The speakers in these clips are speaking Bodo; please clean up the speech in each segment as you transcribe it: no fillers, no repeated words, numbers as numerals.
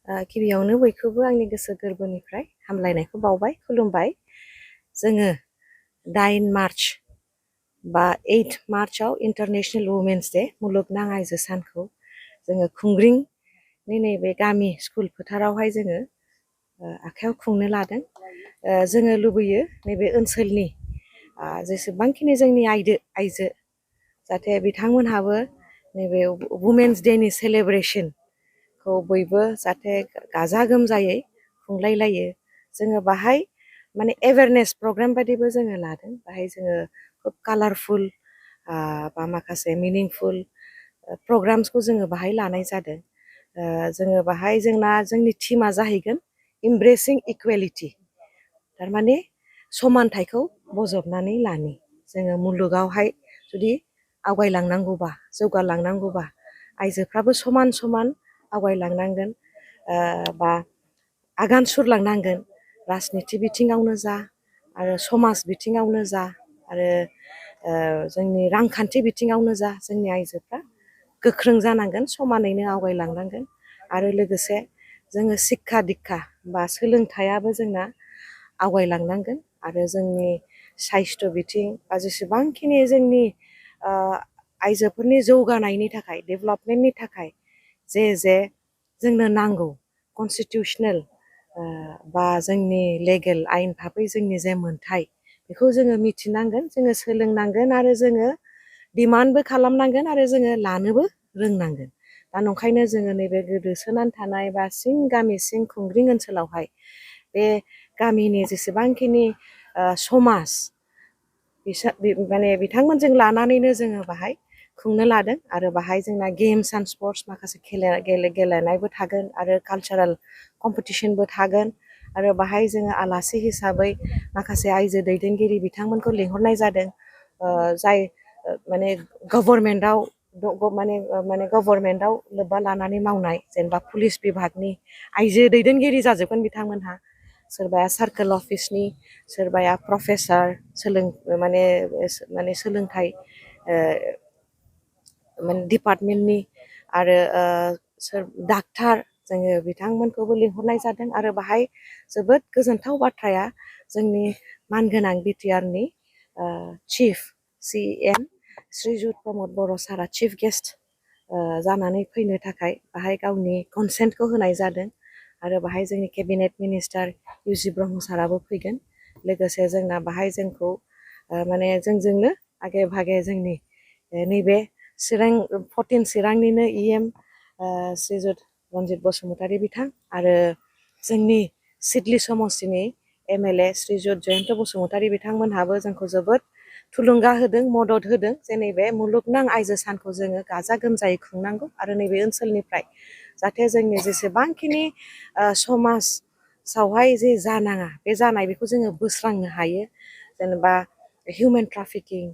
गिबियावनो बयखौबो आंनि गोसो गोरबोनिफ्राय हामलायनायखौ बावबाय खुलुमबाय। जोङो 9 मार्च बा 8 मार्चआव इन्टारनेशनेल वुमेन्स डे मुलुगनां आइजो सानखौ जोङो खुंग्रिंनि नैबे गामि स्कुल फोथारावहाय जोङो आखायाव खुंनो लादों। जोङो लुबैयो नैबे ओनसोलनि जेसेबांखिनि जोंनि आइजो जाहाथे बिथांमोनहाबो नैबे वुमेन्स डेनि सेलेब्रेशनखौ बयबो जाहाथे गाजा गोमजायै खुंलायलायो। जोङो बाहाय माने एवेयारनेस प्रग्राम बायदिबो जोङो लादों। बाहाय जोङो खोब कालारफुल बा माखासे मिनिंफुल प्रग्राम्सखौ जोङो बाहाय लानाय जादों। जोङो बाहाय जोंनि थीमा जाहैगोन इमब्रेसिं इकुवेलिटि, थारमाने समानथाइखौ बजबनानै लानि। जोङो मुलुगावहाय जुदि आवगायलांनांगौबा जौगालांनांगौबा आइजोफ्राबो समान समान आवगायलांनांगोन बा आगान सुरलांनांगोन। राजनिथि बिथिङावनो जा आरो समाज बिथिङावनो जा आरो जोंनि रांखान्थि बिथिङावनो जा जोंनि आइजोफ्रा गोख्रों जानांगोन, समानैनो आवगायलांनांगोन। आरो लोगोसे जोङो सिक्खा दिक्खा बा सोलोंथाइयाबो जोंना आवगायलांनांगोन। आरो जोंनि साइस्थ' बिथिं बा जेसेबांखिनि जोंनि आइजोफोरनि जौगानायनि थाखाय डेभेलपमेन्टनि थाखाय जे जोंनो नांगौ कनस्टिटिउसनेल बा जोंनि लेगेल आयेन भाबै जोंनि जे मोनथाय बेखौ जोङो मिथिनांगोन, जोङो सोलोंनांगोन आरो जोङो डिमान्डबो खालामनांगोन आरो जोङो लानोबो रोंनांगोन। दा नंखायनो जोङो नैबे गोदोसोनानै थानाय बा गामि सिं खुंग्रिं ओनसोलावहाय बे गामिनि जेसेबांखिनि समाज माने बिथांमोनजों लानानैनो जोङो बाहाय खुंनो लादों। आरो बाहाय जोंना गेम्स एन्ड स्पर्ट्स माखासे गेलेनायबो थागोन आरो कालचारेल कम्पिटिशनबो थागोन। आरो बाहाय जोङो आलासि हिसाबै माखासे आइजो दैदेनगिरि बिथांमोनखौ लिंहरनाय जादों, जाय माने गभर्नमेन्टआव गभर्नमेन्टआव लोब्बा लानानै मावनाय, जेनेबा पुलिस बिभागनि आइजो दैदेनगिरि जाजोबगोन बिथांमोनहा। सोरबाया सार्कोल अफिसनि, सोरबाया प्रफेसार माने सोलोंथाइ माने डिपार्टमेन्टनि, आरो डाक्टार जोङो बिथांमोनखौबो लिंहरनाय जादों। आरो बाहाय जोबोद गोजोनथाव बाथ्राया जोंनि मानगोनां बिटिआरनि चिफ CM श्रीजुत प्रमद बर' सारआ चिफ गेस्ट जानानै फैनो थाखाय बाहाय गावनि कनसेन्टखौ होनाय जादों। आरो बाहाय जोंनि केबिनेट मिनिस्टार UG ब्रह्म साराबो फैगोन। लोगोसे जोंना बाहाय जोंखौ माने जोंजोंनो आगे भागे जोंनि नैबे 14 चिरांनिनो EM श्रीजुत रन्जित बसुमतारी बिथां आरो जोंनि सिडली समस्तिनि MLA श्रीजुत जयन्त बसुमतारी बिथांमोनहाबो जोंखौ जोबोद थुलुंगा होदों, मदद होदों जे नैबे मुलुगनां आइजो सानखौ जोङो गाजा गोमजायै खुंनांगौ। आरो नैबे ओनसोलनिफ्राय जाहाथे जोंनि जेसेबांखिनि समाजावहाय जे जानाङा बे जानाय बेखौ जोङो बोस्रांनो हायो। जेनेबा हिउमेन ट्राफिकिं,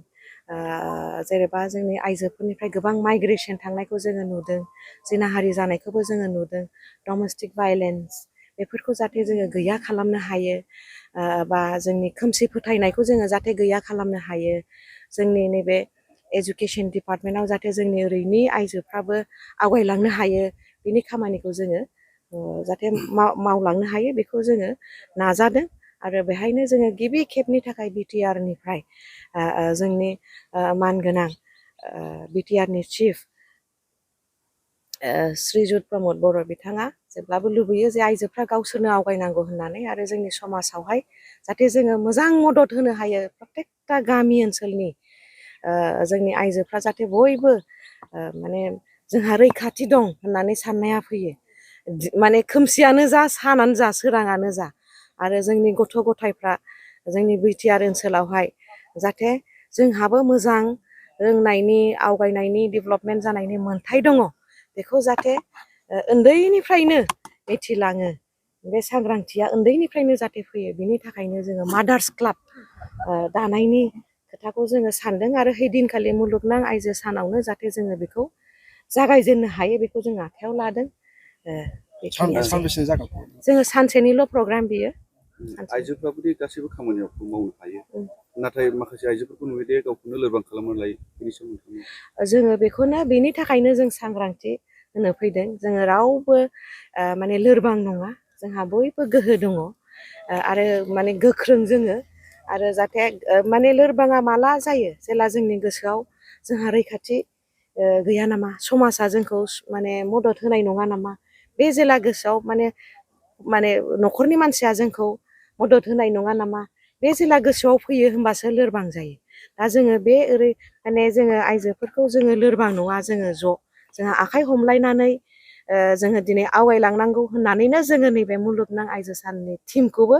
जेनेबा जोंनि आइजोफोरनिफ्राय गोबां माइग्रेसन थांनायखौ जोङो नुदों, जिनाहारि जानायखौबो जोङो नुदों, डमेस्टिक भायलेन्स बेफोरखौ जाहाथे जोङो गैया खालामनो हायो। बा जोंनि खोमसि फोथायनायखौ जोङो जाहाथे गैया खालामनो हायो। जोंनि नैबे एजुकेसन डिपार्टमेन्टआव जाहाथे जोंनि ओरैनि आइजोफ्राबो आवगायलांनो हायो, बिनि खामानिखौ जोङो जाहाथे मावलांनो हायो बेखौ जोङो नाजादों। आरो बेहायनो जोङो गिबि खेबनि थाखाय बिटिआरनिफ्राय जोंनि मानगोनां बिटिआरनि चिफ श्रीजुत प्रमद बर' बिथाङा जेब्लाबो लुबैयो जे आइजोफ्रा गावसोरनो आवगायनांगौ होननानै, आरो जोंनि समाजावहाय जाहाथे जोङो मोजां मदद होनो हायो। प्रत्येकटा गामि ओनसोलनि जोंनि आइजोफ्रा जाहाथे बयबो माने जोंहा रैखाथि दं होननानै साननाया फैयो। माने खोमसियानो जा सानानो जा सोराङानो जा, आरो जोंनि गथ' गथायफ्रा जोंनि बिटिआर ओनसोलावहाय जाहाथे जोंहाबो मोजां रोंनायनि, आवगायनायनि, डेभेलपमेन्ट जानायनि मोन्थाय दङ, बेखौ जाहाथे उन्दैनिफ्रायनो मिथिलाङो। बे सांग्रांथिया उन्दैनिफ्रायनो जाहाथे फैयो, बिनि थाखायनो जोङो मादार्स क्लाब दानायनि खोथाखौ जोङो सानदों। आरो हैदिनखालि मुलुगनां आइजो सानावनो जाहाथे जोङो बेखौ जागायजेननो हायो, बेखौ जों आखायाव लादों। जोङो सानसेनिल' प्रग्राम बियो। आइजोफ्राबोदि गासैबो खामानियाव मावनो हायो, नाथाय माखासे आइजोफोरखौ नुयो दे गावखौनो लोरबां खालामनानै लायो, बेनि सोमोन्दै जोङो बेखौनो बेनि थाखायनो जों सांग्रांथि होनो फैदों जोङो रावबो माने लोरबां नङा जोंहा बयबो गोहो दङ आरो माने गोख्रों जोङो आरो जाहाथे माने लोरबाङा माला जायो जेला जोंनि गोसोआव जोंहा रैखाथि गैया नामा समाजा जोंखौ माने मदद होनाय नङा नामा बे जेला गोसोआव माने माने न'खरनि मानसिया जोंखौ मदद होनाय नङा नामा बे जेला गोसोआव फैयो होमबासो लोरबां जायो दा जोङो बे माने जोङो आइजोफोरखौ जोङो लोरबां नङा जोङो जोंहा आखाइ हमलायनानै जोङो दिनै आवगायलांनांगौ होननानैनो जोङो नैबे मुलुगनां आइजो साननि थिमखौबो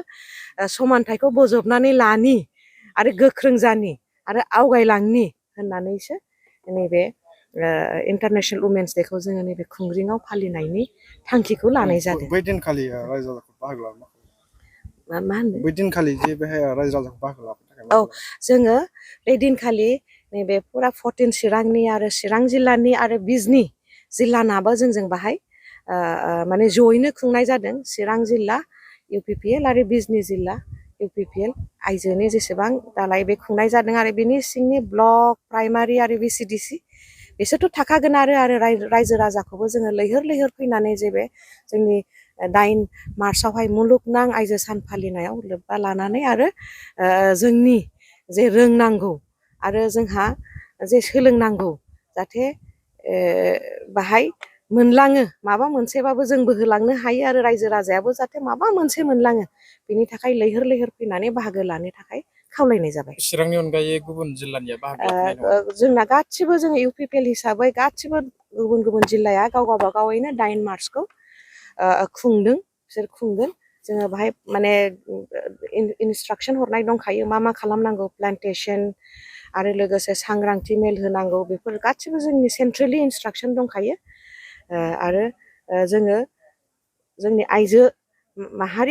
समानथाइखौ बोजबनानै लानि आरो गोख्रों जानि आरो आवगायलांनि होननानैसो नैबे इन्टारनेशनेल वुमेन्स डेखौ जोङो नैबे खुंग्रिङाव फालिनायनि थांखिखौ लानाय जादों। बै दिनखालि रायजो राजाखौ बाहागो लानो मा होनो बै दिनखालि जे बेहाय रायजो राजाखौ बाहागो लानो थाखाय औ जोङो बे दिनखालि नैबे फुरा 14 चिरांनि आरो चिरां जिल्लानि आरो बिजनि जिल्लानाबो जोंजों बाहाय माने जयैनो खुंनाय जादों चिरां जिल्ला UPPL आरो बिजनि जिल्ला UPPL आइजोनि जेसेबां दालाय बे खुंनाय जादों आरो बिनि सिंनि ब्लक प्राइमारि आरो VCDC बिसोरथ' थाखागोन आरो रायजो राजाखौबो जोङो लैहोर लैहोर फैनानै जे बे जोंनि 9 मार्चआवहाय मुलुगनां आइजो सान फालिनायाव लोब्बा लानानै आरो जोंनि जे रोंनांगौ आरो जोंहा जे सोलोंनांगौ जाहाथे बाहाय मोनलाङो माबा मोनसेबाबो जोंबो होलांनो हायो आरो रायजो राजायाबो जाहाथे माबा मोनसे मोनलाङो बिनि थाखाय लैहोर लैहोर फैनानै बाहागो लानो थाखाय खावलायनाय जाबाय। चिरांनि अनगायै गुबुन जिल्लानिया बाहागो लाफैनाय नङा जोंना गासिबो जोङो UPPL हिसाबै गासिबो गुबुन गुबुन जिल्लाया गाव गावबागावैनो 9 मार्चखौ खुंदों बिसोर खुंगोन जोङो बाहाय माने इनस्ट्राक्सन हरनाय दंखायो मा खालामनांगौ प्लान्टेसन आरो लोगोसे सांग्रांथि मेल होनांगौ बेफोर गासिबो जोंनि सेन्ट्रेलि इनस्ट्राक्सन दंखायो आरो जोङो जोंनि आइजो माहारि